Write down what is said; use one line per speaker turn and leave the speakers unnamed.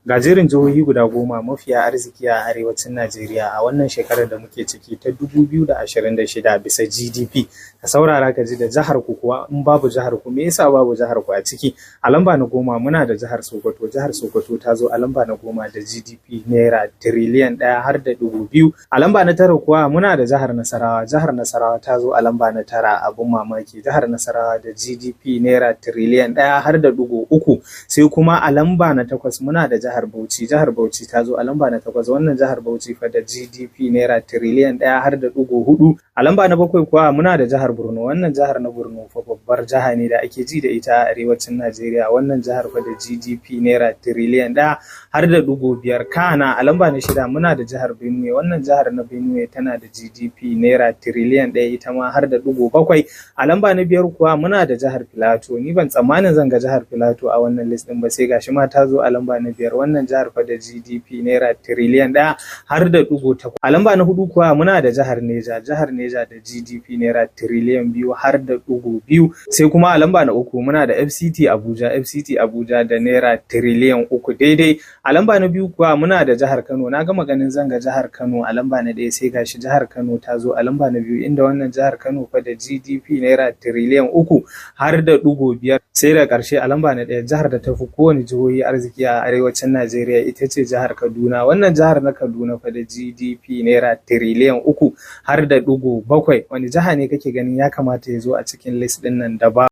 Ga jerin jihohi guda 10 mafiya arziki a arewacin Najeriya a wannan shekarar da muke ciki ta 2026 bisa GDP. Ka saurara ka ji da jihar ku kuwa, in babu jihar ku, me yasa babu jihar ku a ciki? A lamba na 10 muna da jihar Sokoto. Jihar Sokoto ta zo a lamba na 10 da GDP naira tiriliyan 1 har da ɗigo 2. A lamba na 9 kuwa muna da jihar Nasarawa. Jihar Nasarawa ta zo a lamba na 9, abun mamaki. Jihar Nasarawa da GDP naira tiriliyan 1 har da ɗigo 3. Sai kuma a lamba na 8 muna da jihar Bauchi. Jihar Bauchi ta zo a lamba na 8. Wannan jihar Bauchi fa da GDP naira tiriliyan 1 har da ɗigo 4. A lamba na 7 kuwa muna da jihar Borno. Wannan jihar na Borno fa babbar jiha ne da ake ji da ita a arewacin Najeriya. Wannan jihar fa da GDP naira tiriliyan 1 har da ɗigo 5. Kana a lamba na 6 muna da jihar Benue. Wannan jihar na Benue tana da GDP naira tiriliyan 1 ita ma har da ɗigo 7. A lamba na 5 kuwa muna da jihar Filato. Ni ban tsammanin zan ga jihar Filato a wannan list ɗin ba, sai gashi ma ta zo a lamba na 5. Wannan jihar fa da GDP naira tiriliyan 1 har da ɗigo 8. A lamba na 4 kuwa muna da jihar Neja. Jihar Neja da GDP naira tiriliyan 2 har da ɗigo 2. Sai kuma a lamba na 3 muna da FCT Abuja. FCT Abuja da naira tiriliyan 3 daidai. A lamba na 2 kuwa muna da jihar Kano. Na gama ganin zan ga jihar Kano a lamba na 1, sai gashi jihar Kano ta zo a lamba na 2, inda wannan jihar Kano fa da GDP naira tiriliyan 3 har da ɗigo 5. Sai da ƙarshe a lamba na 1, jihar da ta fi kowane jihohi arziki a arewacin Najeriya ita ce jihar Kaduna. Wannan jihar na Kaduna fa da GDP naira tiriliyan 3 har da ɗigo 7. Wani jiha ne kake ganin ya kamata ya zo a cikin list ɗin nan da ba